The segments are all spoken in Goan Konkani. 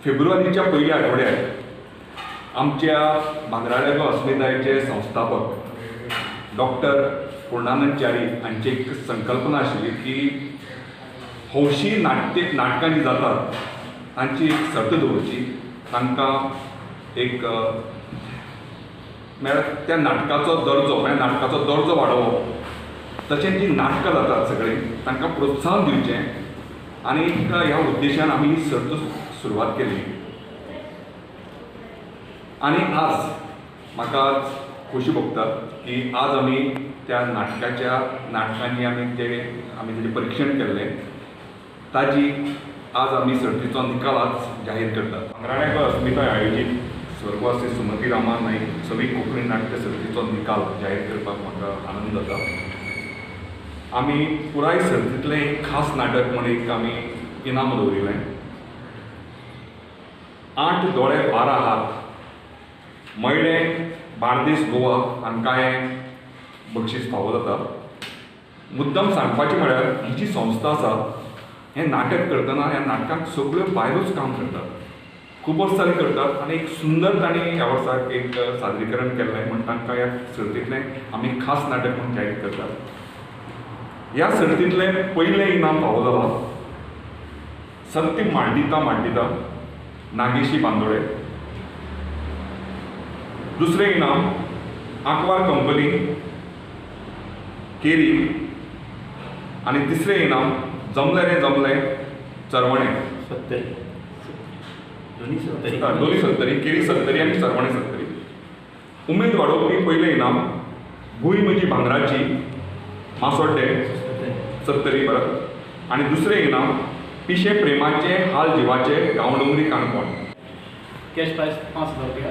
फेब्रुवारीच्या पयल्या आठवड्यात आमच्या भांगराळ्या गोंय अस्मितायेचे संस्थापक डॉक्टर पूर्णानंद च्यारी हांची एक संकल्पना आशिल्ली की हौशी नाटकां जी जातात तांची एक सर्त दवरची, तांकां एक म्हळ्यार त्या नाटकाचो दर्जो म्हळ्यार नाटकाचो दर्जो वाडोवप, तशेंच जीं नाटकां जातात सगळीं तांकां प्रोत्साहन दिवचें आनी ह्या उद्देशान आमी ही सर्त सुरवात केली. आनी आज म्हाका खोशी भोगता की आज आमी त्या नाटकांनी आमी तेजें परिक्षण केल्लें ताजी आज आमी सर्तीचो निकाल आज जाहीर करतात. भांगराळ्या गोंय अस्मिताय आयोजीत स्वर्गवासी सुमती रामा नाईक सवी कोंकणी नाट्य सर्तीचो निकाल जाहीर करपाक म्हाका आनंद जाता. आमी पुराय सर्तींतलें एक खास नाटक म्हूण एक आमी इनाम दवरिल्लें. 8 दोळे 12 हात मयडें बार्देस गोवा हांकां हें बक्षीस फावो जाता. मुद्दम सांगपाचें म्हळ्यार ही जी संस्था आसा हें नाटक करतना ह्या नाटकाक सगळ्यो बायलोच काम करतात, खूब वर्सां जालीं करतात आनी एक सुंदर तांणी ह्या वर्साक एक सादरीकरण केल्लें म्हूण तांकां ह्या सर्तींतलें आमी खास नाटक म्हूण जाहीर करतात. ह्या सर्तींतलें पयलें इनाम फावो जालां सत्य मांडिता मांडिता नागेशी बांदोडे, दुसरें इनाम आंकवार कंपनी केरी आनी तिसरें इनाम जमलें रे जमलें चरवणें सत्तरी, दोनी सत्तरी, केरी सत्तरी आनी चरवणें सत्तरी. उमेद वाडोवपी पयलें इनाम भूंय म्हजी भांगराची मासोड्डें सत्तरी परत आनी दुसरें इनाम पिशे प्रेमाचे हाल जिवाचे गांवडोंगरी काणकोण. कॅश प्रायज 5,000 रुपया.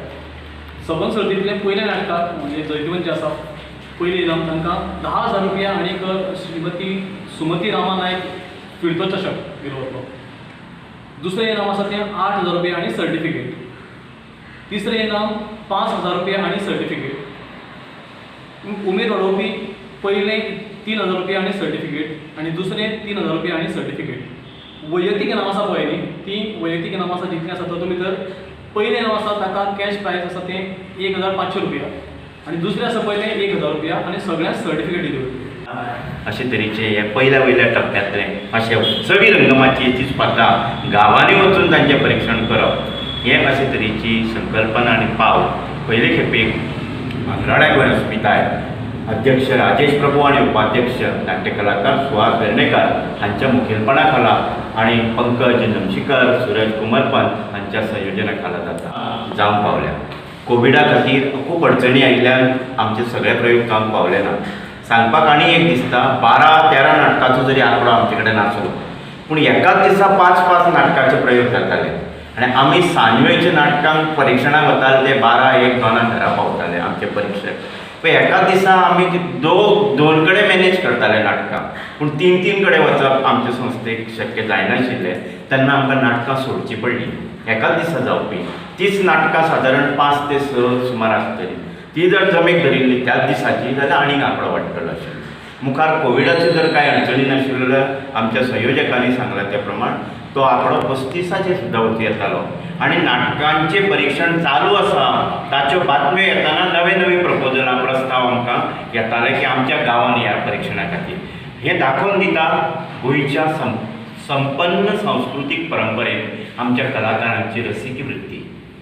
सबंद सर्तींतलें पयलें नाटकाक म्हणजे जैतिवंत जे आसा पयलें इनाम तांकां 10,000 रुपया आनी श्रीमती सुमती रामा नायक फिरतो चषक दिलो वतलो. दुसरें इनाम आसा तें 8,000 रुपया आनी सर्टिफिकेट. तिसरें इनाम 5,000 रुपया आनी सर्टिफिकेट. उमेद वाडोवपी पयलें 3,000 रुपया आनी सर्टिफिकेट आनी दुसरें 3,000 रुपया आनी सर्टिफिकेट. वैयक्तीक इनाम आसा पळय न्ही, ती वैयक्तीक इनाम आसा जितलीं आसा तातूंत भितर पयलें इनाम आसा ताका कॅश प्रायज आसा तें 1,500 रुपया आनी दुसरें आसा पळय तें 1,000 रुपया आनी सगळ्यांक सर्टिफिकेट दिल्यो. अशे तरेचे हे पयल्या वयल्या टप्प्यांतलें अशें सवी रंगमाचयेची स्पर्धा गांवांनी वचून तांचें परिक्षण करप हें अशे तरेची संकल्पना आनी पावल पयले खेपेक भांगराळ्या गोंय अस्मिताय अध्यक्ष राजेश प्रभू आनी उपाध्यक्ष नाट्यकलाकार सुहास वेर्णेकर हांच्या मुखेलपणा खाला आनी पंकज नमशीकर, सुरज कुमरपन हांच्या संयोजना खाला जाता जावंक पावल्या. कोविडा खातीर खूब अडचणी आयिल्ल्यान आमचे सगळे प्रयोग जावंक पावले ना. सांगपाक आनी एक दिसता 12-13 नाटकाचो जरी आंकडो आमचे कडेन आसलो पूण एकाच दिसा 5-5 नाटकाचे प्रयोग जाताले आनी आमी सांजवेळच्या नाटकांक परिक्षणाक वताले ते 12-1-2 घरा पावताले आमचे परिक्षक. पण एका दिसा आमी दोन कडेन मॅनेज करताले नाटकां, पूण 3-3 कडेन वचप आमचे संस्थेक शक्य जायनाशिल्लें. तेन्ना आमकां नाटकां सोडचीं पडलीं. एकाच दिसा जावपी तीच नाटकां सादारण 5 ते 6 सुमार आसतलीं. ती जर जमेक धरिल्ली त्याच दिसाची जाल्यार आनीक आंकडो वाडटलो आशिल्लो. मुखार कोविडाच्यो जर कांय अडचणी नाशिल्ल्यो जाल्यार आमच्या संयोजकांनी सांगलां त्या प्रमाण तो आंकडो 35 सुद्दां वचूं येतालो. आनी नाटकांचें परिक्षण चालू आसा ताच्यो बातम्यो येतना नवे नवे प्रपोजलां प्रस्ताव आमकां येताले की आमच्या गांवांनी ह्या परिक्षणा खातीर. हें दाखोवन दिता गोंयच्या संपन्न सांस्कृतीक परंपरेन आमच्या कलाकारांची रसिकी वृत्ती.